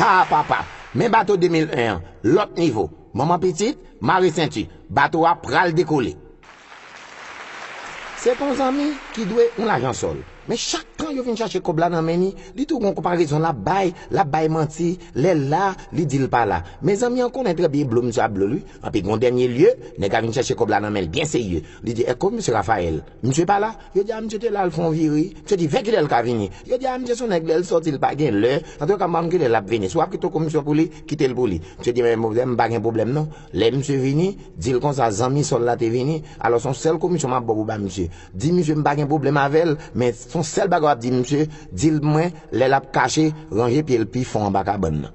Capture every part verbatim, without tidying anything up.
Ah papa, men bato de mil en an, lòt nivo. Manman pitit, mare senti, bato a pral dekole. Se t on zanmi ki dwe yon lajan sòl. Men chak tan yo vin chache kòb la nan men li, li tou gon konparezon l ap bay, l ap bay manti, lè l la, li di l pa la. Men zanmi an konnen trè byen blo misye ap blo l wi. Anpi gon dènye lye, nèg la vin chache kòb la nan men l byen serye. Li di, èske w mesye Raphaël? Misye pa la? Yo di a misye te la, l fè yon vire. Misye di, vè kilè l ka vini? Yo di a misye se yon nèg lè l sòti l pa gen lè. Antouka m pa konn kilè l ap vini. Si w ap kite yon komisyon pou li, kite l pou li. Misye di, men m pa gen pwoblèm non. Lè misye vini, di l konsa zanmi sòl la te vini. Alò se yon sèl komisyon m ap ba w pou ba misye. Di misye m pa gen pwoblèm avè l, men se yon sèl bagay w ap di misye, di l mwen lè l ap kache, ranje pye l pi fon anba kabann nan.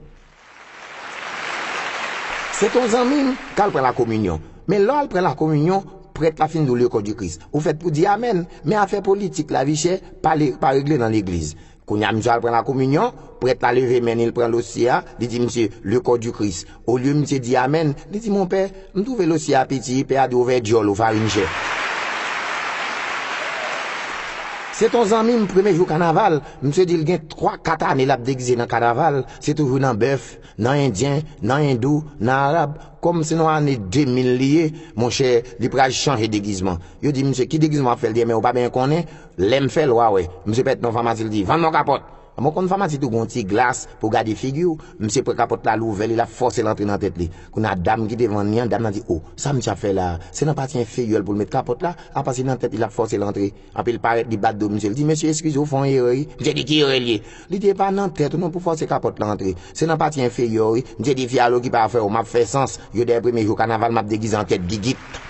Se t on zanmi m k al pran lakominyon. Men lè w al pran lakominyon, prèt la fin di w le corps du Christ. Ou fèt pou di amèn, men afè politik, lavi chè, pa le, pa regle nan legliz. Kounye a misye al pran lakominyon, prèt la leve men li, l pran losye a, li di misye, le corps du Christ. Olye misye di amèn, li di monpè, m twouve losye a piti, pè a di ouvè djòl ou farin chè. Se t on zanmi m, premye jou kanaval, misye di l gen twa, kat ane l ap degize nan kanaval, se toujou nan bèf, nan endyen, nan endou, nan arab, kòm se nan ane de mil li ye, monchè, li pral chanje degizman. Yo di misye, ki degizman w ap fè? L di, men ou pa byen konnen, lè m fè l, w a wè. Misye pèt nan yon famasi, l di, vann mwen yon kapòt. Mwen konn famasi tou gon ti glas pou gade figi w. Misye pran kapòt la, l ouvè li, l ap fòse l antre nan tèt li. Kounye a dam ki te vann li an, dam nan di, o, sa misye ap fè la a? Se nan pati enferyè l pou l met kapòt la, apa se nan tèt li l ap fòse l antre. Anpi l parèt, li bat do misye, l di, mesye, eskize, w fè yon erè wi. Misye di, ki erè l ye? Li di, e pa nan tèt ou non pou fòse kapòt la antre. Se nan pati enferyè w wi. Misye di, fi a al okipe afè w, m ap fè sans. Yo dèyè premye jou kanaval, m ap degize an tèt gigit.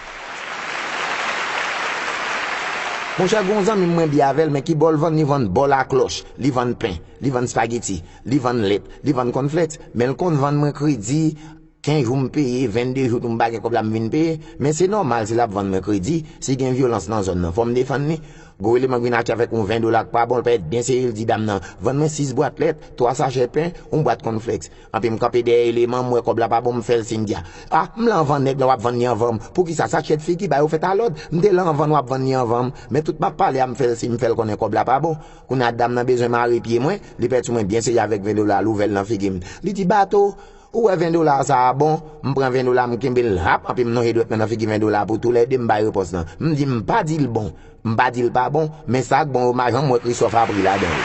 Monchè, gon zanmi m mwen byen avè l, men ki bò l vann, li vann bò laklòch, li vann pen, li vann spageti, li vann lèt, li vann kònflèks, men l konn vann mwen kredi, kenz jou m peye, vennde jou tou m pa gen kòb la m vin peye, men se nòmal si l ap vann mwen kredi, si gen vyolans nan zòn nan, fò m defann li. Gwo eleman k vin achte avèk yon ven dola k pa bon, l parèt byen serye, l di dam nan, vann mwen sis bwat lèt, twa sachè pen, yon bwat kònflèks. Anpi m kanpe dèyè eleman, m wè kòb la pa bon, m fè l siy, m di a, a, m la anvan nèg la, w ap vann li anvan m. Poukisa? Sa kyèt figi, bagay yo fèt a lòd. M te la anvan n, w ap vann li anvan m. Men tout m ap pale a, m fè l siy, m fè l konnen kòb la pa bon. Kounye a dam nan bezwen mare pye mwen, li pèt sou mwen byen serye avèk ven dola, l ouvè l nan figi m. Li di, bato, ou wè ven dola sa a bon? M pran ven dola, m kenbe l hap, anpi m lonje dwèt mwen nan figi ven dola pou toulède m bay repons lan. M di, m pa di l bon. M pa di l pa bon, men sa k bon yo, m pa janm wè Christophe ap ri ladan yo.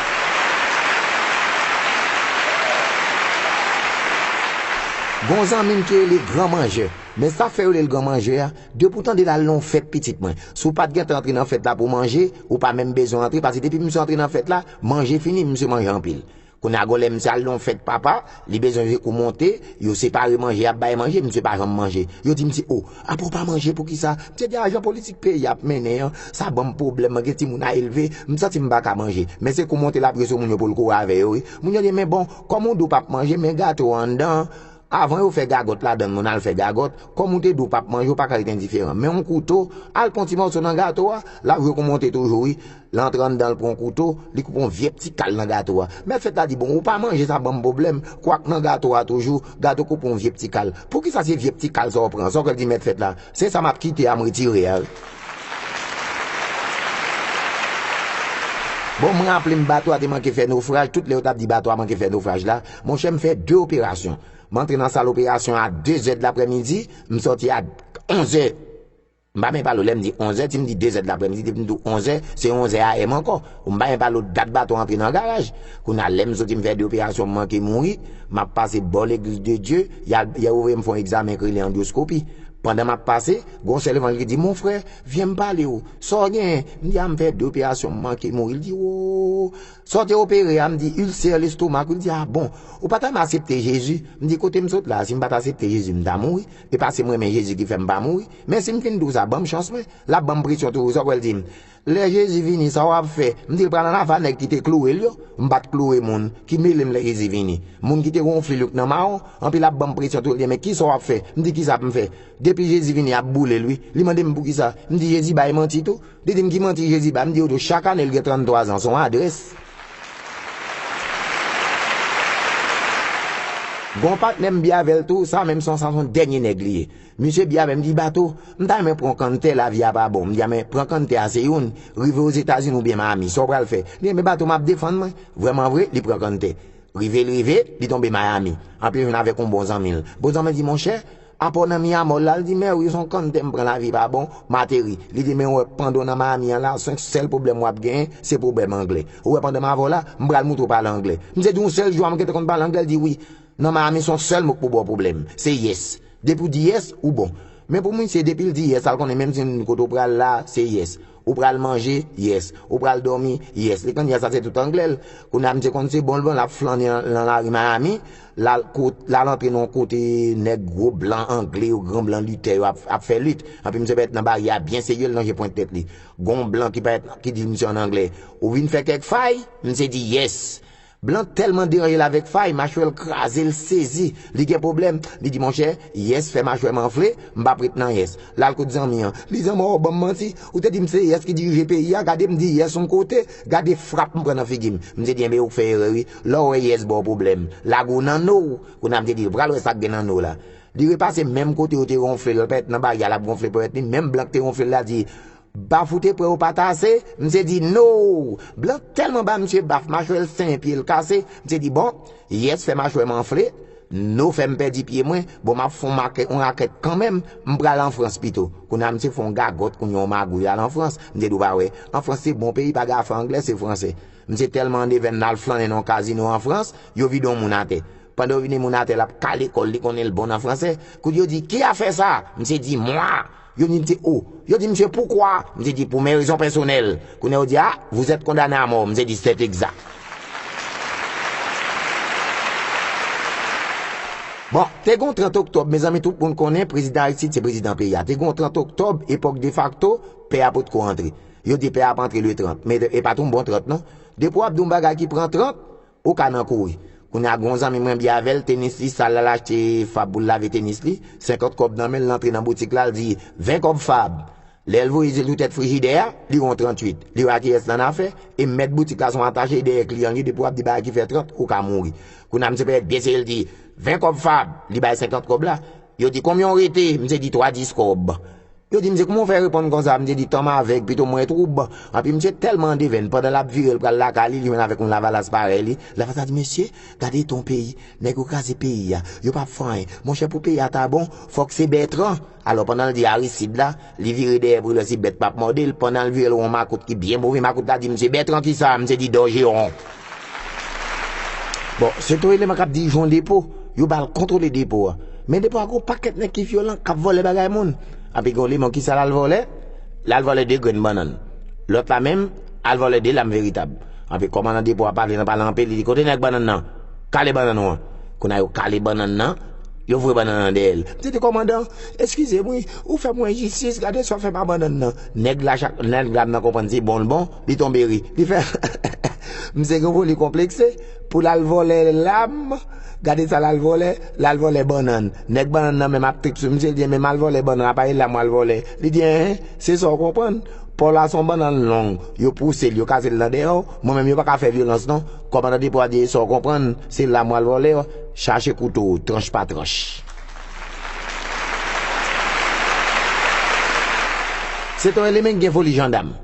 Gon zanmi m ki rele Gran Manjè. Men sa k fè yo rele l Gran Manjè a, depi w tande l al nan yon fèt pitit mwen. Si w pa t gentan antre nan fèt la pou manje, ou pa menm bezwen antre, paske depi misye antre nan fèt la, manje fini, misye manje anpil. Kounye a gon lè misye al nan yon fèt papa, li bezwen jwe kou monte, yo separe manje, y ap bay manje, misye pa janm manje. Yo di misye, o, apa w pa manje poukisa? Misye di, a, jan politik peyi a ap mennen an, sa ban m pwoblèm, mwen gen timoun a elve, m santi m pa ka manje. Men se kou monte l ap jwe sou moun yo pou l kouri avè yo wi. Moun yo di, men bon, kòm ou di w p ap manje, men gato anndan an. Avan yo fè gagòt ladan l, moun al fè gagòt, kòm ou te di w p ap manje, ou pa ka ret endiferan. Men yon kouto, al pran yon ti mòso nan gato a, l ap jwe kou monte toujou wi. L antre anndan, l pran yon kouto, li koupe yon vye pti kal nan gato a. Mèt fèt la di, bon, ou pa manje, sa ban m pwoblèm, kwak nan gato a toujou, gato koupe yon vye pti kal. Poukisa se vye pti kal sa w pran? Sa w kwè l di mèt fèt la? Se sa m ap kite a, m retire a wi. Bon, m raple m bato a te manke fè nofraj, tout lè yo t ap di bato a manke fè nofraj la, monchè, m fè de operasyon. M antre nan sal operasyon a de zè de laprèmidi, m sòti a onz zè. M pa menm pale w, lè m di onz zè, si m di de zè de laprèmidi, depi m di w onz zè, se onz zè A M ankò. M pa menm pale w dat bato antre nan garaj. Kounye a, lè m soti, m fè de operasyon, m manke mouri, m ap pase bò Legliz de Dye, y a, y a ouvri m fè yon egzamen k rele andyoskopi. Pandan m ap pase, gon sè levanjil ki di, mon frè, vyen m pale w. Sa w genyen? M di a, m fè de operasyon, m manke mouri. L di, o, sa w te opere a? M di, ilsè lestomak wi. L di, a bon, ou pa ta renmen aksepte Jezi? M di, kote m sot la, si m pa t aksepte Jezi, m ta mouri. E pa se m renmen Jezi ki fè m pa mouri. Men si m fin di w sa, ban m chans mwen. L ap ban m presyon toujou, sa w kwè l di m? Lè Jezi vini, sa w ap fè? M di l pral ann ava nèg ki te kloure l yo. M pa t kloure moun. Ki mele m lè Jezi vini? Moun ki te gonfle l yo k nan mawon. Anpi l ap ban m presyon toujou, l di, men kisa w ap fè? M di, kisa pou m fè? Depi Jezi vini, y ap boule l wi. Li mande m poukisa. M di, Jezi bay manti tou. Li di m ki manti Jezi bay. M di yo tou, chak ane l gen tranntwa zan, se yon adrès. Gon patnè m byen avè l tou, sa menm se yon, sa se yon dènye nèg li ye. Misye byen avè m, di, bato, m ta renmen pran kanntè, lavi a pa bon. M di a, men pran kanntè a se youn, rive Ozetazini oubyen Miami, sa w pral fè? Li di, men bato, m ap defann mwen. Vrèman vre, li pran kanntè. Rive l rive, li tonbe Miami. Anpi l jwenn avèk yon bon zanmi l. Bon zanmi l di, monchè, apò nan Miami la, l di, mè wi, se yon kanntè m pran, lavi pa bon, m ateri. Li di, men w wè pandan w nan Miami an la, se yon sèl pwoblèm w ap genyen, se pwoblèm anglè. Ou wè pandan m avè w la, m pral montre w pale anglè. M se di yon sèl jou a m gentan konn pale anglè, l di wi. Nan Miami, se yon sèl mo k pou ba w pwoblèm. Se yes. Depi w di yes, ou bon. Men pou misye, depi l di yes, sa l konnen menm si kote w pral la, se yes. Ou pral manje, yes. Ou pral dòmi, yes. Li konn yes, sa se tout anglè l. Kounye a misye konn se bon l bon, l ap flannen nan, nan lari Miami. L al kot, l al antre nan yon kote nèg gwo blan anglè yo, gran blan litè yo ap, ap fè lit. Anpi misye pèt nan baryè a byen serye, l lonje pwent tèt li. Gon blan ki pèt, ki di misye an anglè, ou vin fè kèk fay? Misye di yes. Blan tèlman deranje l avèk fay, machwè l kraze, l sezi, li gen pwoblèm. Li di, monchè, yes fè machwè m anfle, m p ap ret nan yes. L al kot zanmi an. Li, zanmi an, w ban m manti, ou te di m se yes ki dirije peyi a, gade m di yes yon kote, gade frap m pran nan figi m. Misye di, enben, ou fè erè wi. Lè w wè yes ba w pwoblèm, lage w nan no w. Kounye a misye di, l pral wè sa k gen nan no w la. Li repase menm kote yo te wonfle l, pèt nan baryè a, l ap wonfle pèt li, menm blan k te wonfle l la di, Bafouteprè ou pa tase? Misye di, no! Blan tèlman ba misye baf, machwè l senyen, pye l kase. Misye di, bon, yes fè machwè m anfle, no fè m pèdi pye mwen, bon, m ap fè yon makè-, yon rakèt kanmenm, m pral an Frans pito. Kounye a misye fè yon gagòt, kounye a yon magouy al an Frans. Misye di, ou pa wè, an Frans se bon peyi, pa gen afè anglè, se fransè. Misye tèlman an devèn, l al flannen nan yon kazino an Frans, yo vide yon moun atè. Pandan yo vide moun atè, l ap kale kò l, li konnen l bon nan fransè. Kounye a yo di, ki a fè sa? Misye di, mwa. Yo di misye, o. Yo di misye, poukwa? Misye di, pou mè rezon pèsonèl. Kounye a yo di, a, vous êtes condamné à mort. Misye di, c'est exact. Bon, te gon trant oktòb, mezanmi, tout moun konnen, prezidan Aristide se prezidan peyi a. Te gon trant oktòb, epòk defakto, pè a potko antre. Yo di pè a ap antre le trant, men e pa t yon bon trant, non. Depi w ap di yon bagay ki pran trant, ou ka nan kouri. Kounye a, gon zanmi mwen byen avè l, tenis li sal, l al achte Fab pou l lave tenis li, senkant kòb nan men l, l antre nan boutik la, l di, ven kòb Fab. Lè l voye je l sou tèt frijidè a, li wè yon tranntuit. Li wè a kiyès l annafè, e mèt boutik la se yon atache, dèyè kliyan l ye, depi w ap di bagay ki fè trant, ou ka mouri. Kounye a, misye pèmèt byen serye, l di, ven kòb Fab, li bay senkant kòb la. Yo di, konbyen w rete? Misye di, twa dis kòb. Yo di misye, kouman w fè reponn konsa? Misye di, tanm avèg, pito mwen twoub. Anpi misye tèlman an devèn, pandan l ap vire, l pral lakay li, li jwenn avèk yon lavalas parèy li. Lavalas la di, mesye, gade ton peyi, nèg yo kraze peyi a, yo p ap fè anyen. Monchè, pou peyi a ta bon, fòk se Bètran. Alò, pandan l di Aristide la, li vire dèyè pou l wè si bèt p ap mòde l. Pandan l vire, l wè yon makout ki byen move, makout la di misye, Bètran kisa? Misye di, Dòjeron. Bon, se yon eleman k ap dirije yon depo, yo ba l kontwole depo a. Men depo a gen yon pakèt nèg ki vyolan, k ap vòlè bagay moun. Anpi gen yon eleman, kisa l al vòlè? L al vòlè de grenn bannann. Lòt la menm, al vòlè de lam veritab. Anpi kòmandan depo a pa vle nan pale anpil, li di, kote nèg bannann nan? Kale bannann ou an. Kounye a yo kale bannann nan, yo voye bannann nan dèyè l. Misye di, kòmandan, eskize m wi, ou fè m yon enjistis, gade sa w fè m a bannann nan. Nèg la, chak, nèg la nan konprann se bon l bon, li tonbe ri. Li fè, misye gen foli konplekse, pou l al vòlè lam, gade sa l al vòlè, l al vòlè bannann. Nèg bannann nan menm ap trik sou misye, li di, men m al vòlè bannann, apa e lam w al vòlè? Li di, enhen, se sa w konprann. Paw la se yon bannann long, yo pouse l, yo kase l nan dèyè w, mwen menm yo pa ka fè vyolans non. Kòmandan depo a di, e sa w konprann, se lam w al vòlè, chache kouto w, tranch pa tranch. Se ton elemen ki gen foli jandam.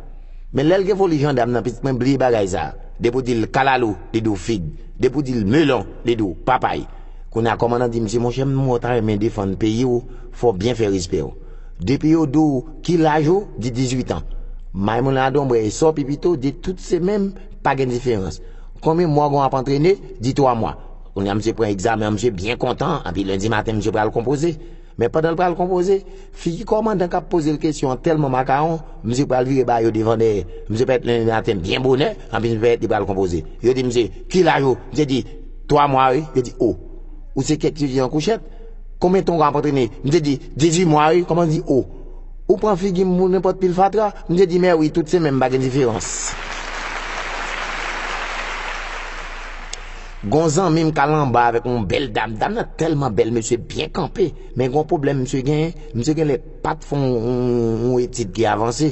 Men lè l gen foli jandam nan, pitit mwen, bliye bagay sa. Depi w di l kalalou, li di w fig. Depi w di l melon, li di w papay. Kounye a, kòmandan di misye, monchè, m wè w ta renmen defann peyi w, fò w byen fè respè w. Depi yo di w ki laj ou, di dizuit an. May moun ladonbrèy, sa w pi pito, di tout se menm, pa gen diferans. Konbyen mwa w ap antrene? Di twa mwa. Kounye a, misye pran egzamen an, misye byen kontan, anpi lendi maten, misye pral konpoze. Men pandan l pral konpoze, figi kòmandan k ap poze l kesyon an tèlman makawon, misye pral vire ba yo devan dèyè. Misye pèt lendi maten byen bonè, anpi misye pèt li pral konpoze. Yo di misye, ki laj ou? Misye di, twa mwa wi. Yo di, o, ou se kèk etidyan kouchèt? Konbyen tan w ap antrene? Misye di, dizuit mwa wi. Kòmandan di, o, ou pran figi m pou nenpòt pil fatra? Misye di, mè wi, tout se menm, pa gen diferans. Gon zanmi m k al anba avèk yon bèl dam. Dam nan tèlman bèl, mesye byen kanpe. Men gon pwoblèm misye genyen. Misye genlè pa t fè yon, yon, yon etid ki avanse.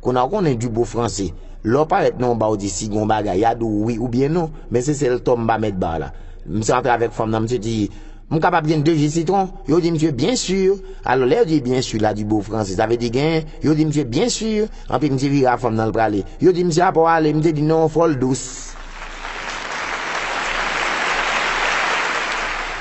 Kounye a, ou konnen Dibo Franse. Lè w parèt nan yon ba, ou di si gon bagay, y a di w wi oubyen non. Men se sèl tò m pa mèt ba la. Misye antre avèk fanm nan, misye di, m kapab jwenn de ji sitwon? Yo di misye, byen si. Alò, lè yo di byen si la, Dibo Franse, sa vle di genyen. Yo di misye, byen si. Anpi misye vire a fanm nan, l prale. Yo di misye, apa w ale? Misye di, non, fò l dous.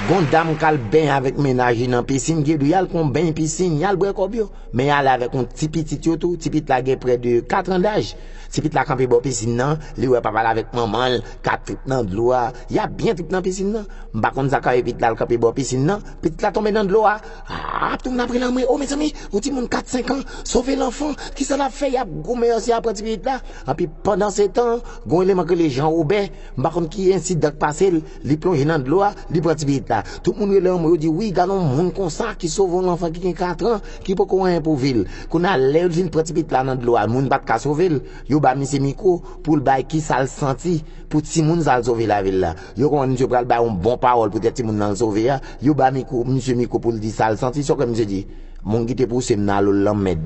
Gon dam k al benyen avèk mennaj li nan pisin, ki di, y al pran yon beny pisin, y al bwè kòb yo. Men y ale avèk yon ti pitit yo tou, ti pitit la gen près de kat an daj. Ti pitit la kanpe bò pisin nan, li wè papa l avèk manman l k ap trip nan dlo a. Y ap byen trip nan pisin nan. M pa konn sa k rive pitit la, l kanpe bò pisin nan, pitit la tonbe nan dlo a. Ah, tout moun ap rele anmwe, o mezanmi, yon timoun kat senk an, sove lanfan, kisa l ap fè, y ap goumen, yo se ap pran ti pitit la. Anpi pandan se tan, gon eleman k rele Jan Wobè, m pa konn ki ensidan k pase l, li plonje nan dlo a, li pran ti pitit la. Tout moun rele anmwe, yo di, wi, gade yon moun konsa ki sove yon lanfan ki gen kat an, ki poko anyen pou vi l. Kounye a, lè yo vin pran ti pitit la nan dlo a, moun pa t ka sove l, yo ba misye mikwo pou l bay kisa l santi pou timoun sa l sove lavi l la. Yo konprann misye pral bay yon bon pawòl poutèt timoun nan l sove a, yo ba mikwo, misye mikwo pou l di sa l santi, sa w kwè misye di? Moun ki te pouse m nan al lanmèd.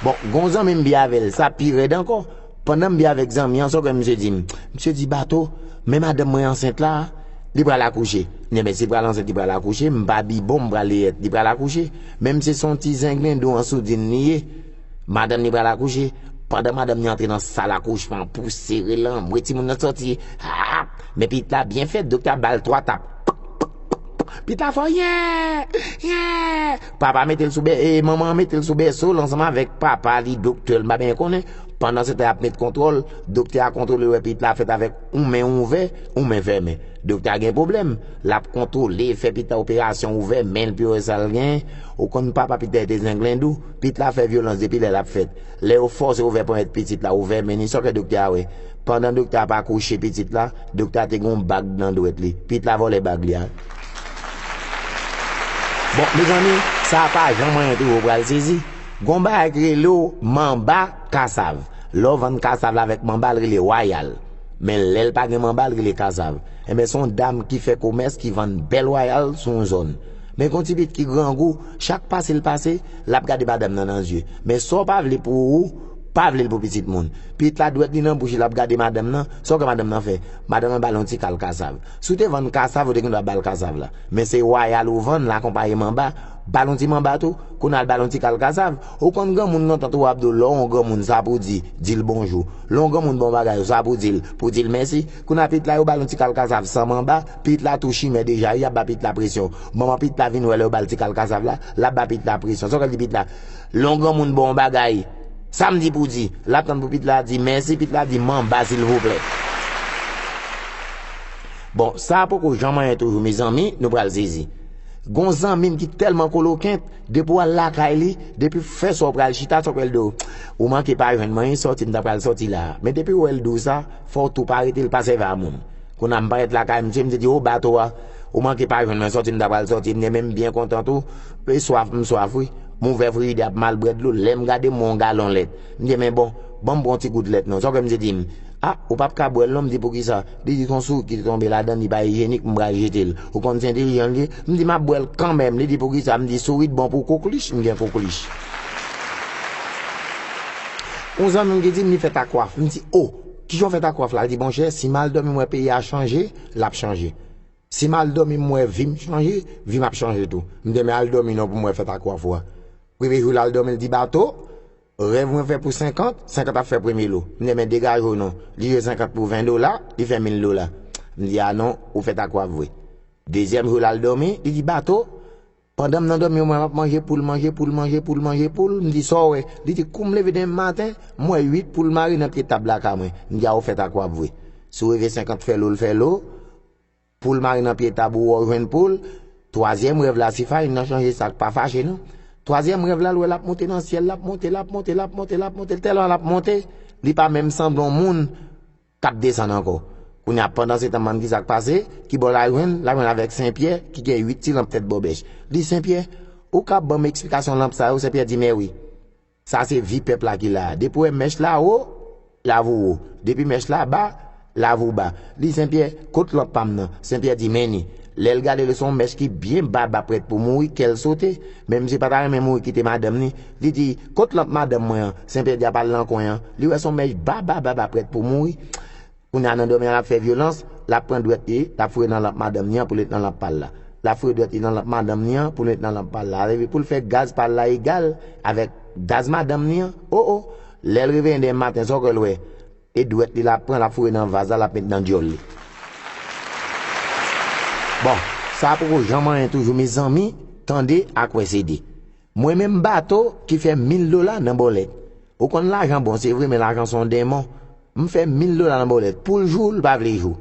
Bon, gon zanmi m byen avè l, sa pi rèd ankò. Pandan m byen avèk zanmi an, sa w kwè misye di m? Misye di, Bato, men madanm mwen ansent la, li pral akouche. Ebyen, si l pral ansent, li pral akouche, m pa bibon, m pral leyèt, li pral akouche. Menm si se yon ti zenglendo an soudin li ye, madanm li pral akouche. Pandan madanm li antre nan sal akouchman, pouse, rele anmwe, timoun nan sòti. Ap! Men pitit la byen fèt, doktè a ba l twa tap. Pitit la fè, yè! Yè! Papa mete l sou bè, e manman an mete l sou bèso l ansanm avèk papa li, doktè l, m pa byen konnen. Pandan se tan y ap met kontwòl, doktè a kontwole, wè pitit la fèt avèk yon men ouvè, yon men fèmen. Doktè a gen pwoblèm. L ap kontwole, fè pitit la operasyon ouvè men l pou yo wè sa l genyen. Ou konn papa pitit la te zenglendo, pitit la fè vyolans depi lè l ap fèt. Lè yo fòse ouvè ponyèt pitit la, ouvè men li, sa w kwè doktè a wè? Pandan doktè a ap akouche pitit la, doktè a te gen yon bag nan dwèt li. Pitit la vòlè bag li a. Bon, mezanmi, sa a pa jan mwen toujou pral sezi. Gon bagay ki rele w manba kasav. Lè w vann kasav la avèk manba, l rele wayal. Men lè l pa gen manba, l rele kasav. Enben, se yon dam ki fè komès, ki vann bèl wayal sou yon zòn. Men gon ti pitit ki grangou, chak pase l pase, l ap gade madanm nan nan zye. Men sa w pa vle pou ou, pa vle l pou pitit moun. Pitit la dwèt li nan bouch li, l ap gade madanm nan, sa w kwè madanm nan fè? Madanm nan ba l yon ti kal kasav. Si w te vann kasav, ou te gen dwa ba l kasav la. Men se wayal ou vann, l akonpaye manba, ba l yon ti manba tou, kounye a l ba l yon ti kal kasav. Ou konn granmoun lontan tou, w ap di w, lè w yon granmoun, sa pou di, di l bonjou. Lè yon granmoun ba w bagay, sa pou di l, pou di l mèsi. Kounye a pitit la, yo ba l yon ti kal kasav san manba, pitit la tou chimè deja, y ap ba pitit la presyon. Manman pitit la vin wè lè yo ba l ti kal kasav la, l ap ba pitit la presyon. Sa w kwè l di pitit la? Lè yon granmoun ba w yon bagay, sa m di pou di, l ap tann pou pitit la di mèsi, pitit la di manba silvouplè. Bon, sa a poko jan manyen toujou, mezanmi, nou pral sezi. Gon zanmi m ki tèlman kolokent, depi w al lakay li, depi w fè sa w pral chita, sa w kwè l di w? Ou manke pa jwenn mwen, sòti m ta pral sòti la. Men depi w wè l di w sa, fò w tou pa rete, l pa sèvi a moun. Kounye a m parèt lakay misye, misye di, o Bato a, ou manke pa jwenn mwen, sòti m ta pral sòti, m di, men m byen kontan tou, e swaf m swaf wi. M ouvè frijidè a pou m al bwè dlo, lè m gade m wè yon galon lèt. M di, men bon, ban m pran yon ti gout lèt non. Sa w kwè misye di m? A, ou p ap ka bwè l non, m di, poukisa? Li di, se yon sourit ki te tonbe ladan l, li pa ijyenik, m pral jete l. Ou konn se entèlijan l ye? M di, m ap bwè l kanmenm. Li di, poukisa? M di, sourit bon pou koklich, m gen koklich. Yon zanmi m ki di m li fèt a kwaf. M di, o, kijan w fèt a kwaf la? Li di, monchè, si m al dòmi m wè peyi a chanje, l ap chanje. Si m al dòmi m wè vi m chanje, vi m ap chanje tou. M di, men al dòmi non pou m wè fèt a kwaf ou a. Premye jou l al dòmi, l di, Bato, rèv mwen fè pou senkant, senkant ap fè premye lo. M di, men degaje w non. Li jwe senkant pou ven dola, li fè mil dola. M di, a non, ou fèt a kwaf vre. Dezyèm jou l al dòmi, li di, Bato, pandan m nan dòmi, mwen m ap manje poul, manje poul, manje poul, manje poul. M di, sa w wè? Li di, kou m leve demen maten, m wè uit poul mare nan pye tab lakay mwen. M di, a ou fèt a kwaf vre. Si w reve senkant fè lo, l fè lo. Poul mare nan pye tab ou, ou jwenn poul. Twazyèm rèv la, si farin nan chanje sa k pa fache non. Twazyèm rèv la, l wè l ap monte nan syèl, l ap monte, l ap monte, l ap monte, l ap monte, tèlman l ap monte, li pa menm sanble yon moun k ap desann ankò. Kounye a, pandan se tan, m ki sa k pase, ki bò l al jwenn, l al jwenn avèk Senpyè, ki gen uit ti lanp tèt bòbèch. Li, Senpyè, ou ka ban m eksplikasyon lanp sa yo? Senpyè di, men wi. Sa se vi pèp la ki la a. Depi w wè mèch la wo, lavi w wo. Depi mèch la ba, lavi w ba. Li, Senpyè, kot lanp pa m nan? Senpyè di, men ni. Lè l gade l, se yon mèch ki byen ba, ba prèt pou mouri, kè l sote. Men misye pa ta renmen mouri kite madanm ni. Li di, kot lanp madanm mwen an? Senpyè di, apa l nan kwen an? Li wè se yon mèch ba, ba, ba, ba prèt pou mouri. Kounye a nan dòmi an l ap fè vyolans, l ap pran dwèt li, l ap foure nan lanp madanm ni an pou l met nan lanp pa l la. L ap foure dwèt li nan lanp madanm ni an pou l met nan lanp pa l la. Sa vle di pou l fè gaz pa l la egal avèk gaz madanm ni an. O, o! Lè l reveye demen maten, sa w kwè l wè? E dwèt li l ap pran, l ap foure nan vaz la, l ap met nan dyòl li. Bon, sa poko janm anyen toujou, mezanmi, tande ak wè se de. Mwen menm bato ki fè mil dola nan bòlèt. Ou konn lajan bon, se vre, men lajan se yon denmon. M fè mil dola nan bòlèt. Pou l jou, l pa vle jou.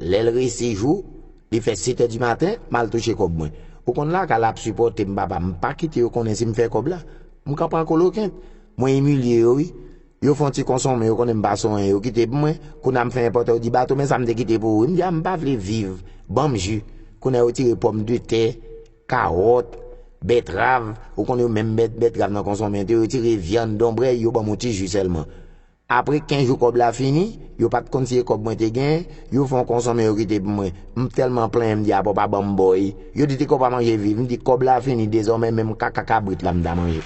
Lè l resi jou, li fè sèt è di maten, m al touche kòb mwen. Ou konn lakay la ap sipòte m, papa. M pa kite yo konnen si m fè kòb la. M kanpe an kolokent. Mwen imilye yo, wi. Yo fè yon ti konsonmen, yo konnen m pa sou anyen, yo kite pou mwen. Kounye a m fè enpòtan, yo di, "Bato, men sa m te kite pou ou." M di, "A, m pa vle viv. Ban m ji." Kounye a yo tire pòmdetè, kawòt, bètrav. Ou konnen yo menm bèt, bètrav nan konsonmen, yo retire vyann, donbrèy, yo ban m yon ti ji sèlman. Apre kenz jou kòb la fini, yo pa t konn si se kòb mwen te genyen, yo fè yon konsonmen yo kite pou mwen. M tèlman plenyen, m di, "A, papa, ban m bòy." Yo di, "Te kòb pa manje viv." M di, "Kòb la fini, dezòmè menm kaka kabrit la m ta manje."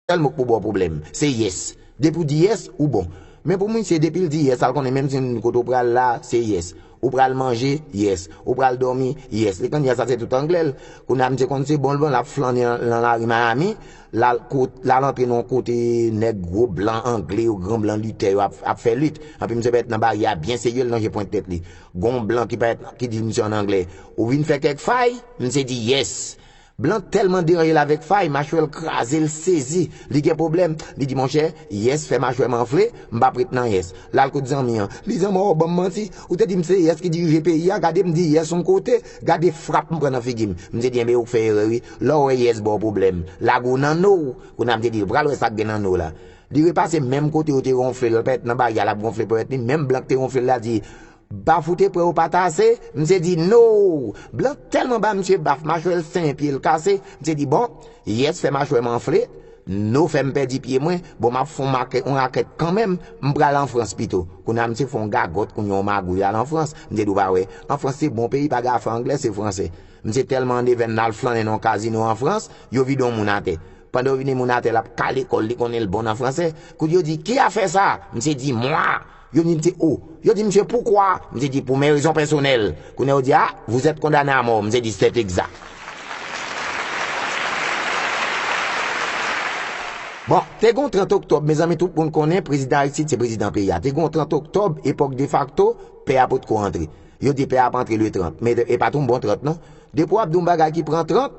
Sèl mo k pou ba w pwoblèm, se yès. Depi w di yès, ou bon. Men pou misye, depi l di yès, sa l konnen menm si kote w pral la, se yès. Ou pral manje, yès. Ou pral dòmi, yès. Li konn yès la, se tout anglè l. Kounye a, misye konn se bon l bon, l ap flannen nan, nan lari Miami. L al kot-, l al antre nan yon kote nèg gwo blan angle yo, gran blan litè yo ap, ap fè lit. Anpi misye parèt nan baryè a byen serye, l lonje pwent tèt li. Gon blan ki parèt, ki di misye an anglè, "Ou vin fè kèk fay?" Misye di, "Yès." Blan tèlman deranje l avèk fay, machwè l kraze, l sezi, li gen pwoblèm. Li di, "Monchè, yès fè machwè m anfle, m p ap ret nan yès." L al kot zanmi an. Li, "Zanmi, w ban m manti. Ou te di m se yès ki dirije peyi a, gade m di yès yon kote, gade frap m pran nan figi m." Misye di, "Enben, ou fè erè, wi. Lè w wè yès ba w pwoblèm, lage w nan no w." Kounye a misye di, "Pral wè sa k gen nan no w la." Li repase menm kote yo te wonfle l, pèt nan baryè a, l ap wonfle pèt li, menm blan k te wonfle l la di, "Baf ou te pran yo pa t ase?" Misye di, "No!" Blan tèlman ba misye baf, machwè l senyen, pye l kase. Misye di, "Bon, yès fè machwè m anfle, no fè m pèdi pye mwen, bon, m ap fè yon makè-, yon rakèt kanmenm, m pral an Frans pito." Kounye a, misye fè yon gagòt, kounye a, yon magouy, al an Frans. Misye di, "Ou pa wè, an Frans se bon peyi, pa gen afè anglè, se fransè." Misye tèlman an devèn, l al flannen nan yon kazino an Frans, yo vide yon moun atè. Pandan yo vide moun atè, l ap kale kò l, li konnen l bon nan fransè. Kounye a yo di, "Qui a fait ça?" Misye di, "Moi." Yo di misye, "Oh." Yo di misye, "Pourquoi?" Misye di, "Pour mes raisons personnelles." Kounye a yo di, "Ah, vous êtes condamné à mort." Misye di, "C'est exact." Bon, te gon trant oktòb, mezanmi, tout moun konnen prezidan Aristide se prezidan peyi a. Te gon trant oktòb, epòk defakto, pè a potko antre. Yo di pè a ap antre le trant, men e pa t yon bon trant non. Depi w ap di yon bagay ki pran trant,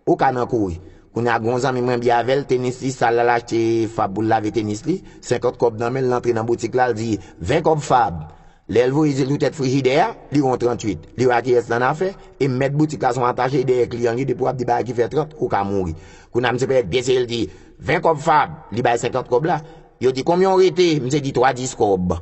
ou ka nan kouri. Kounye a, gon zanmi mwen byen avè l, tenis li sal la, l achte fab pou l lave tenis li, senkant kòb nan men l, l antre nan boutik la, l di, "Ven kòb fab." Lè l voye je l sou tèt frijidè a, li wè yon tranntuit. Li wè a kiyès l annafè, e mèt boutik la se yon atache, e dèyè kliyan l ye, depi w ap di bagay ki fè trant, ou ka mouri. Kounye a, misye parèt byen serye, l di, "Ven kòb fab." Li bay senkant kòb la. Yo di, "Konbyen w rete?" Misye di, "Twa dis kòb."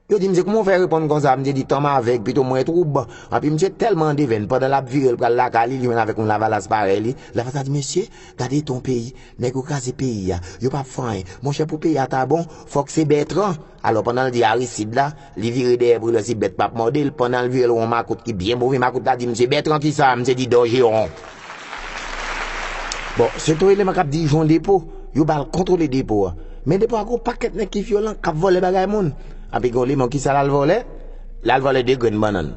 Yo di, "Misye, kouman w fè reponn konsa?" Misye di, "Tan m avèg, pito m wè twoub." Anpi misye tèlman an devèn, pandan l ap vire, l pral lakay li, li jwenn avèk yon lavalas parèy li. Lavalas la di, "Mesye, gade eta yon peyi, nèg yo kraze peyi a, yo p ap fè anyen. Monchè, pou peyi a ta bon, fòk se Bètran." Alò, pandan l di Aristide la, li vire dèyè pou l wè si bèt p ap mòde l. Pandan l vire, l wè yon makout ki byen move. Makout la di, "Misye, Bètran kisa?" Misye di, "Dòjeron." Bon, se yon eleman k ap dirije yon depo. Yo ba l kontwole depo a. Men depo a gon pakèt nèg ki vyolan, k ap vòlè bagay moun. Anpi gon eleman, kisa l al vòlè? L al vòlè de grenn bannann.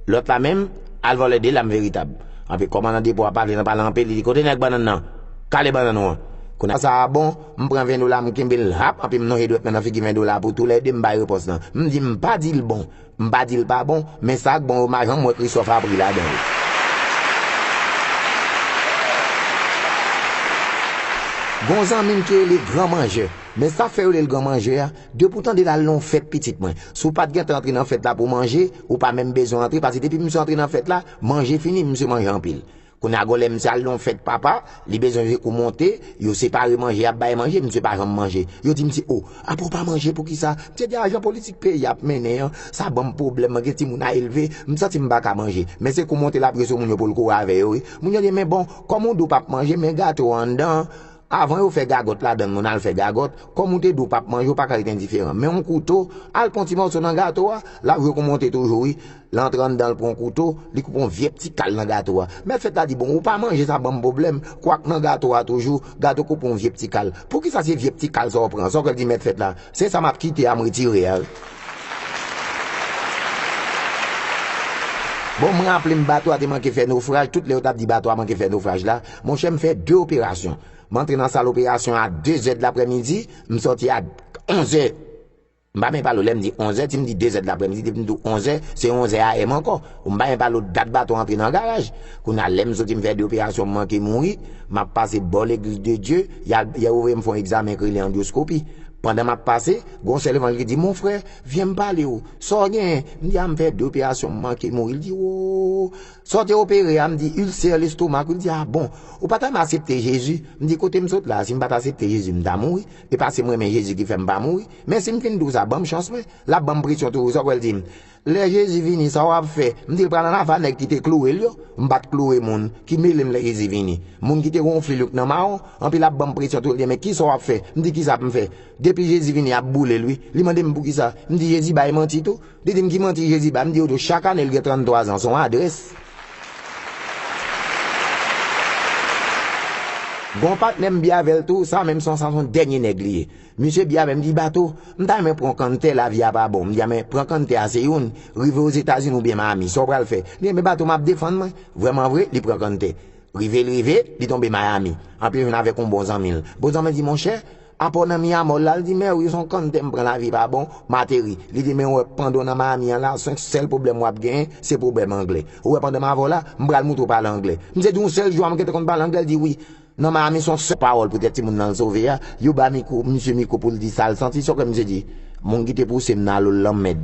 Lòt la menm, al vòlè de lam veritab. Anpi kòmandan depo a pa vle nan pale anpil, li di, "Kote nèg bannann nan? Kale bannann ou an." Kounye a sa a bon, m pran ven dola, m kenbe l hap, anpi m lonje dwèt mwen nan figi ven dola pou toulède, m bay repons lan. M di, "M pa di l bon." M pa di l pa bon, men sa k bon yo, m pa janm wè Christophe ap ri ladan yo. Gon zanmi m ki rele Gran Manjè. Men sa k fè yo rele l Gran Manjè a, depi w tande l al nan yon fèt pitit mwen. Si w pa t gentan antre nan fèt la pou manje, ou pa menm bezwen antre, paske depi misye antre nan fèt la, manje fini, misye manje anpil. Kounye a, gon lè misye al nan yon fèt papa, li bezwen jwe kou monte, yo separe manje, y ap bay manje, misye pa janm manje. Yo di misye, "O, apa w pa manje, poukisa?" Misye di, "Ajan politik peyi a ap mennen an, sa ban m pwoblèm, mwen gen timoun a elve, m santi m pa ka manje." Men se kou monte l ap jwe sou moun yo pou l kouri avè yo, wi. Moun yo di, "Men bon, kòm ou di w p ap manje, men gato anndan an." Avan yo fè gagòt ladan l, moun al fè gagòt, kòm ou te di w p ap manje, ou pa ka ret endiferan. Men yon kouto, al pran ti mòso nan gato a, l ap jwe kòm ou te toujou, wi. L antre anndan, l pran yon kouto, li koupe yon vye pti kal nan gato a. Mèt fèt la di, "Bon, ou pa manje sa, ban m pwoblèm." Kwak nan gato a toujou, gato koupe yon vye pti kal. Poukisa se vye pti kal sa w pran? Sa w kwè l di mèt fèt la? Se sa m ap kite a, m retire a, wi. Bon, m raple m bato a te manke fè nofraj, tout lè yo t ap di bato a manke fè nofraj la, monchè, m fè de operasyon. M antre nan sal operasyon a de zè de laprèmidi, m sòti a onz è. M pa menm pale w lè m di onz è, si m di de zè de laprèmidi, depi m di w onz è, se onz è A M ankò. M pa menm pale w dat bato antre nan garaj. Kounye a, lè m soti, m fè de operasyon, m manke mouri, m ap pase bò Legliz de Dye, y a, y a ouvri m fè yon egzamen k rele andyoskopi. Pandan m ap pase, gon sèvant ki di, "Mon frè, vyen m pale w. Sa w genyen?" M di, "A, m fè de operasyon, m manke mouri." L di, "O, sa w te opere a?" M di, "Ilsè lestomak." Li di, "A bon, ou pa t janm aksepte Jezi?" M di, "Kote m sot la, si m pa t aksepte Jezi, m ta mouri. E pa si m renmen Jezi ki fè m pa mouri. Men si m fin di w sa, ban m chans mwen." L ap ban m presyon toujou, sa w kwè l di m? "Lè Jezi vini, sa w ap fè?" M di, "L pral ann ava nèg ki te kloure l yo." M pa t kloure moun. Ki mele m lè Jezi vini? Moun ki te wonfle l yo k nan mawon. Anpi l ap ban m presyon toujou, l di, "Men kisa w ap fè?" M di, "Kisa pou m fè? Depi Jezi vini, y ap boule l, wi." Li mande m poukisa. M di, "Jezi bay manti tou." Li di m, "Ki manti Jezi bay?" M di, "Yo tou, chak ane l gen tranntwa zan, se yon adrès." Gon patnè m byen avè l tou, sa menm se yon, sa se yon dènye nèg li ye. Misye byen avè m, di, "Bato, m ta renmen pran kanntè, lavi a pa bon." M di, "A men, pran kanntè a se youn, rive Ozetazini oubyen Miami, sa w pral fè?" Li di, "Men Bato, m ap defann mwen." Vrèman vre, li pran kanntè. Rive l rive, li tonbe Miami. Anpi l jwenn avèk yon bon zanmi l. Bon zanmi l di, "Monchè, apò nan Miami la?" L di, "Mè wi, se yon kanntè m pran, lavi pa bon, m ateri." Li di, "Men w wè, pandan w nan Miami an la, se sèl pwoblèm w ap genyen, se pwoblèm anglè. Ou wè, pandan m avè w la, m pral montre w pale anglè." Misye di, "Yon sèl jou a m gentan konn pale anglè?" L di, "Wi." Nan Miami, se yon sèl pawòl poutèt timoun nan l sove a. Yo ba mikwo, misye mikwo pou l di sa l santi, sa w kwè misye di? "Moun ki te pouse m nan alo lanmèd."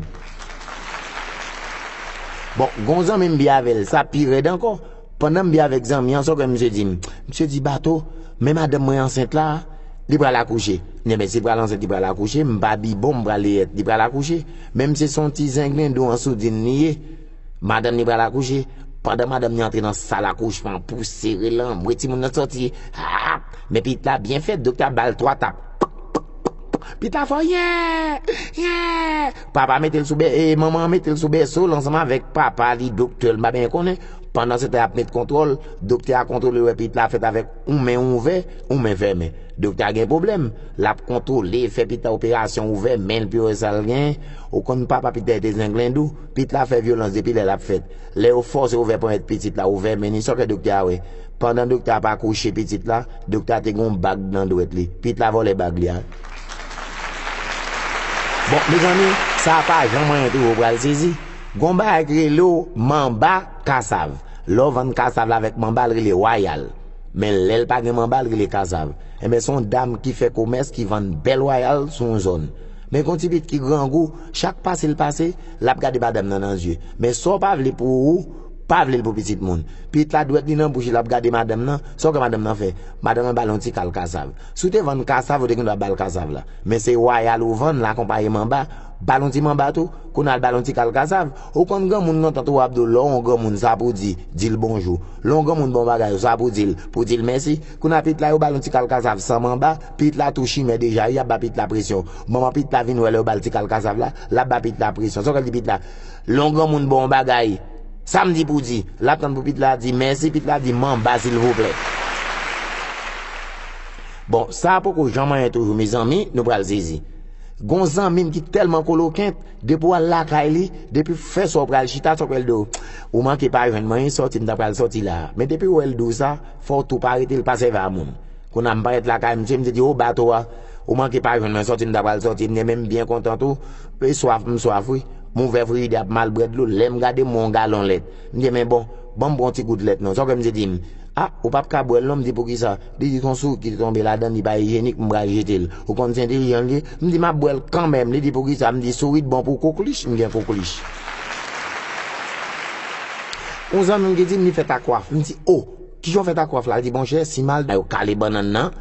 Bon, gon zanmi m byen avè l, sa pi rèd ankò. Pandan m byen avèk zanmi an, sa w kwè misye di m? Misye di, "Bato, men madanm mwen ansent la, li pral akouche." M di, "Men si l pral ansent, li pral akouche, m pa bibon, m pral leyèt, li pral akouche." Men misye se yon ti zenglendo an soudin li ye. Madanm li pral akouche. Pandan madanm li antre nan sal akouchman pou sere lanmwe, timoun nan sòti. Ap! Men pitit la byen fèt, doktè a ba l twa tap. Pitit la fò, yè! Yè! Papa mete l sou bè, e manman an mete l sou bèso l ansanm avèk papa li, doktè l, m pa byen konnen. Pandan se tan y ap met kontwòl, doktè a kontwole, wè pitit la fèt avèk yon men ouvè, yon men fèmen. Doktè a gen pwoblèm. L ap kontwole, fè pitit la operasyon, ouvè men l pou yo wè sa l genyen. Ou konn papa pitit la te zenglendo, pitit la fè vyolans depi lè l ap fèt. Lè yo fòse ouvè ponyèt pitit la, ouvè men li, sa w kwè doktè a wè? Pandan doktè a ap akouche pitit la, doktè a te gen yon bag nan dwèt li. Pitit la vòlè bag li a. Bon, mezanmi, sa pa jan mwen toujou pral sezi. Gon bagay ki rele w manba kasav. Lè w vann kasav la avèk manba, l rele wayal. Men lè l pa gen manba, l rele kasav. Enben, se yon dam ki fè komès, ki vann bèl wayal sou yon zòn. Men gon ti pitit ki grangou, chak pase l pase, l ap gade madanm nan nan zye. Men sa w pa vle pou ou, pa vle l pou pitit moun. Pitit la dwèt li nan bouch li, l ap gade madanm nan, sa w kwè madanm nan fè? Madanm nan ba l yon ti kal kasav. Si w te vann kasav, ou te gen dwa ba l kasav la. Men se wayal ou vann, l akonpaye manba, ba l yon ti manba tou, kounye a l ba l yon ti kal kasav. Ou konn granmoun lontan tou w ap di w lè w yon granmoun sa pou di, di l bonjou. Lè yon granmoun ba w bagay, sa pou di l, pou di l mèsi. Kounye a pitit la yo ba l yon ti kal kasav san manba, pitit la tou chimè deja, y ap ba pitit la presyon. Manman pitit la vin wè lè yo ba l ti kal kasav la, l ap ba pitit la presyon. Sa w kwè l di pitit la? Lè yon granmoun ba w yon bagay, sa m di pou di, l ap tann pou pitit la di mèsi, pitit la di manba silvouplè. Bon, sa a poko jan manyen toujou, mezanmi, nou pral sezi. Gon zanmi m ki tèlman kolokent, depi w al lakay li, depi w fè sa w pral chita, sa w kwè l di w? Ou manke pa jwenn mwen, sòti m ta pral sòti la a. Men depi w wè l di w sa, fò w tou pa rete, l pa sèvi a moun. Kounye a m parèt lakay misye, misye di, "O, bato a, ou manke pa jwenn mwen, sòti m ta pral sòti." M di, "Men m byen kontan tou. E swaf, m swaf wi." M ouvè frijidè a pou m al bwè dlo, lè m gade m wè yon galon lèt. M di, "Men bon, ban m pran yon ti gout lèt non." Sa w kwè misye di m? "A, ou p ap ka bwè l non." M di, "Poukisa?" Li di, "Se yon sourit ki te tonbe ladan l, li pa ijyenik, m pral jete l." Ou konn se entèlijan l ye? M di, "M ap bwè l kanmenm." Li di, "Poukisa?" M di, "Sourit bon pou koklich, m gen koklich." Yon zanmi m ki di m li fè takwaf. M di, "O, kijan w fè takwaf la?" Li di, "Monchè, si m al, yo kale bannann nan,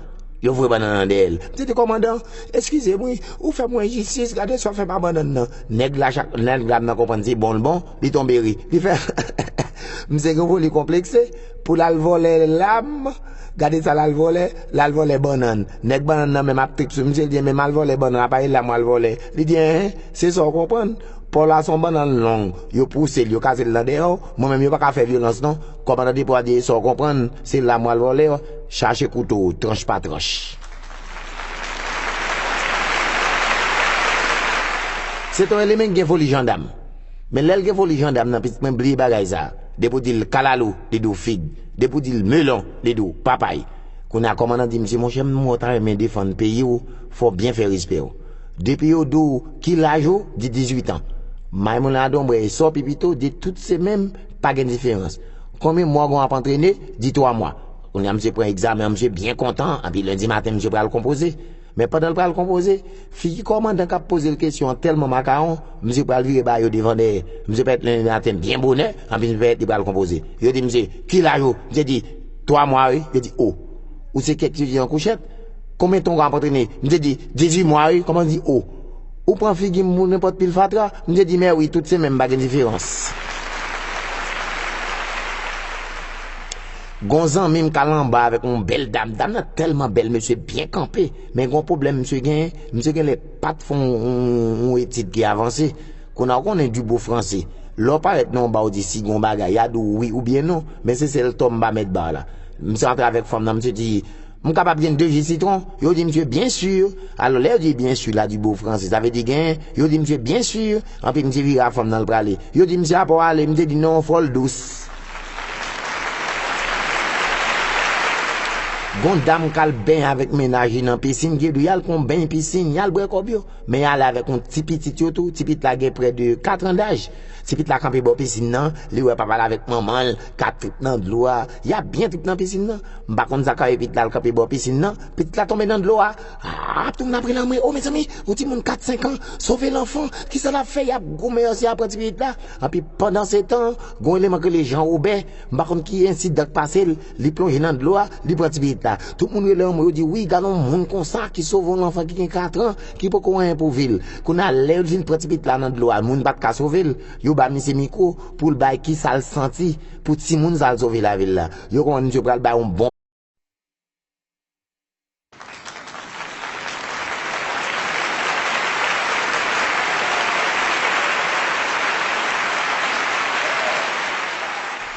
yo voye bannann nan dèyè l." M di, "Kòmandan, eskize m wi, ou fè m yon enjistis, gade sa w fè pa bannann nan." Nèg la, chak, nèg la m nan konprann se bon l bon, li tonbe ri. Li fè, Misye gen foli konplekse pou l al vòlè lam. Gade sa l al vòlè, l al vòlè bannann. Nèg bannann nan menm ap trip sou misye, li di, "Men m al vòlè bannann, apa e lam w al vòlè?" Li di, "Enhen, se sa w konprann. Pò la se yon bannann long, yo pouse l, yo kase l nan dèyè w. Mwen menm, yo pa ka fè vyolans non. Kòmandan depo a di, e sa w konprann, se lam w al vòlè, chache kouto w, tranch pa tranch." Se t on eleman ki gen foli jandam. Men lè l gen foli jandam nan, pitit mwen bliye bagay sa. Depi w di l kalalou, li di w fig. Depi w di l melon, li di w papay. Kounye a kòmandan di misye, "Monchè, m wè w ta renmen defann peyi w, fò w byen fè respè w. Depi yo di w ki laj ou, di dizuit an. May moulen a donbrèy, sa w pi pito, di tout se menm, pa gen diferans. Konbyen mwa w ap antrene, di twa mwa." Kounye a misye pran egzamen an, misye byen kontan, anpi lendi maten misye pral konpoze. Men pandan l pral konpoze, figi kòmandan k ap poze l kesyon an tèlman makawon, misye pral vire ba yo devan dèyè. Misye parèt lendi maten byen bonè, anpi misye parèt li pral konpoze. Yo di misye, "Ki laj ou?" Misye di, "Twa mwa wi." Yo di, "O, ou se kèk etidyan kouchèt? Konbyen tan w ap antrene?" Misye di, "Dizuit mwa wi." Kòmandan di, "O, ou pran figi m pou nenpòt pil fatra?" Misye di, "Mè wi, tout se menm, pa gen diferans." Gon zanmi m k al anba avèk yon bèl dam. Dam nan tèlman bèl, mesye byen kanpe. Men gon pwoblèm misye genyen. Misye genlè pa t fè yon, yon, yon etid ki avanse. Kounye a, ou konnen Dubo franse. Lè w parèt nan yon ba, ou di si gon bagay, y a di w wi oubyen non. Men se sèl tò m pa mèt ba w la. Misye antre avèk fanm nan, misye di, "M kapab jwenn de ji sitwon?" Yo di misye, "Byen si." Alò, lè yo di byen si la, Dubo franse, sa vle di genyen. Yo di misye, "Byen si." Anpi misye vire a fanm nan, l prale. Yo di misye, "Apa w ale?" Misye di, "Non, fò l dous." Gon dam k al benyen avèk mennaj li nan pisin, ki di, y al pran yon beny pisin, y al bwè kòb yo. Men y ale avèk yon ti pitit yo tou, ti pitit la gen prè de kat an daj. Ti pitit la kanpe bò pisin nan, li wè papa l avèk manman l k ap trip nan dlo a. Y ap byen trip nan pisin nan. M pa konn sa k rive pitit la, l kanpe bò pisin nan, pitit la tonbe nan dlo a. Ah, tout moun ap ri nan mwen, "O mezanmi, yon timoun kat senk an, sove lanfan, kisa l ap fè?" Y ap goumen, yo se ap pran ti pitit la. Anpi pandan se tan, gon eleman k rele Jan Wobè, m pa konn ki ensidan k pase l, li plonje nan dlo a, li pran ti pitit la. Tout moun rele anmwe, yo di, "Wi, gade yon moun konsa ki sove yon lanfan ki gen kat an, ki poko anyen pou vi l." Kounye a, lè yo fin pran ti pitit la nan dlo a, moun pa t ka sove l, yo ba misye mikwo pou l bay kisa l santi pou timoun sa l sove lavi l la. Yo konprann misye pral bay yon bon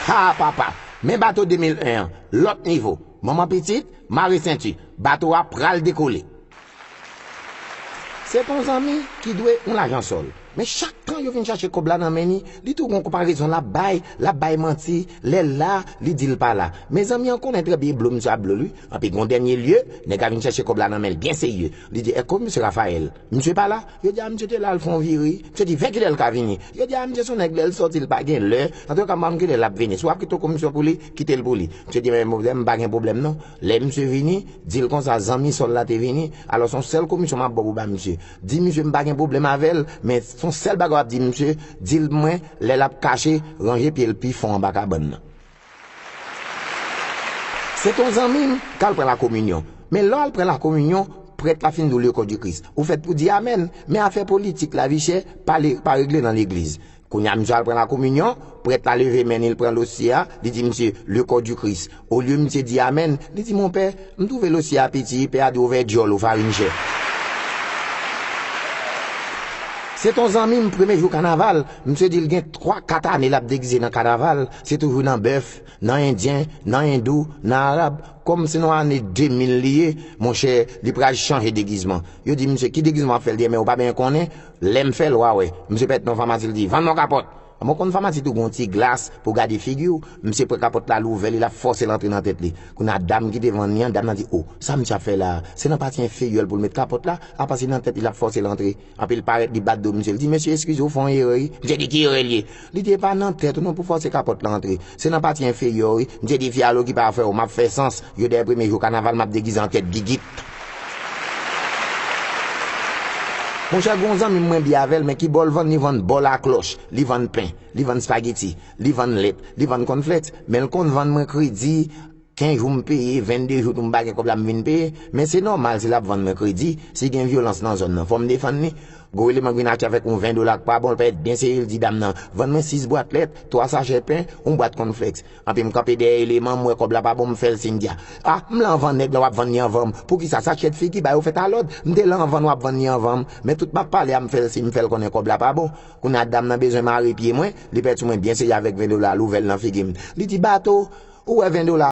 Ha, papa! Men bato de mil en an, lòt nivo. Manman pitit, mare senti, bato a pral dekole. Se t on zanmi ki dwe yon lajan sòl. Men chak tan yo vin chache kòb la nan men li, li tou gon konparezon l ap bay, l ap bay manti, lè l la, li di l pa la. Men zanmi an konnen trè byen blo misye ap blo l wi. Anpi gon dènye lye, nèg la vin chache kòb la nan men l byen serye. Li di, "Èske misye Rafayèl, misye pa la?" Yo di, "A, misye te la, l fè yon vire." Misye di, "Vè kilè l ka vini?" Yo di, "A, misye se yon nèg, lè l sòti, l pa gen lè. Antouka, m pa konn kilè l ap vini. Si w ap kite yon komisyon pou li, kite l pou li." Misye di, "Men, men, m pa gen pwoblèm non. Lè misye vini, di l konsa, zanmi sòl la te vini. Alò, se yon sèl komisyon m ap ba w pou ba misye. Di misye m pa gen pwoblèm avè l, men se yon sèl bagay w ap di misye, di l mwen, lè l ap kache, ranje pye l pi fon anba kabann nan." Se t on zanmi m k al pran lakominyon. Men lè w al pran lakominyon, prèt la fin di w le corps du Christ. Ou fèt pou di amèn, men afè politik, lavi chè, pa le, pa regle nan legliz. Kounye a, misye al pran lakominyon, prèt la leve men li, l pran losye a, li di misye, le corps du Christ. Olye misye di amèn, li di, "Monpè, m twouve losye a piti, pè a di w vè dyòl ou farin chè." Se t on zanmi m, premye jou kanaval, misye di l gen twa, kat ane l ap degize nan kanaval, se toujou nan bèf, nan endyen, nan endou, nan arab. Kòm se nan ane de mil li ye, monchè, li pral chanje degizman. Yo di misye, "Ki degizman w ap fè?" L di, "Ebyen, ou pa byen konnen, lè m fè l, w a wè." Misye pèt nan famasi, l di, "Vann mwen kapòt." Mwen konn famasi tou gon ti glas pou gade figi w. Misye pran kapòt la, l ouvè li, l ap fòse l antre nan tèt li. Kounye a, dam ki te vann li an, dam nan di, "O, sa misye ap fè la a? Se nan pati enferyè l pou l met kapòt la, apa se nan tèt li l ap fòse l antre?" Anpi l parèt, li bat do misye, l di, "Mesye, eskize, ou fè yon erè wi." Misye di, "Ki erè l ye?" Li di, "E pa nan tèt ou non pou fòse kapòt la antre. Se nan pati enferyè w wi." Misye di, "Fi a al okipe afè w, m ap fè sans. Yo dèyè premye jou kanaval, m ap degize an tèt gigit." Monchè, gon zanmi m mwen byen avè l, men ki bò l vann, li vann bò laklòch, li vann pen, li vann spageti, li vann lèt, li vann kònflèks, men l konn vann mwen kredi Kenz jou m peye, vennde jou tou m pa gen kòb la m vin peye. Men se nòmal si l ap vann mwen kredi, si gen vyolans nan zòn nan, fò m defann li. Gwo eleman k vin achte avèk yon ven dola k pa bon, l pèt byen serye, l di dam nan, vann mwen sis bwat lèt, twa sachè pen, yon bwat kònflèks. Anpi m kanpe dèyè eleman, m wè kòb la pa bon, m fè l siy, m di a, a, m lan anvan nèg la, w ap vann li anvan m. Poukisa? Sa chèt figi, ba yo fèt a lòd. M te lan anvan n, w ap vann li anvan m. Men tout m ap pale a, m fè l siy, m fè l konnen kòb la pa bon. Kounye a dam nan bezwen mare pye mwen, li pèt sou mwen byen serye avèk ven dola, l ouvè l nan figi m. Li di, bato, ou wè ven dola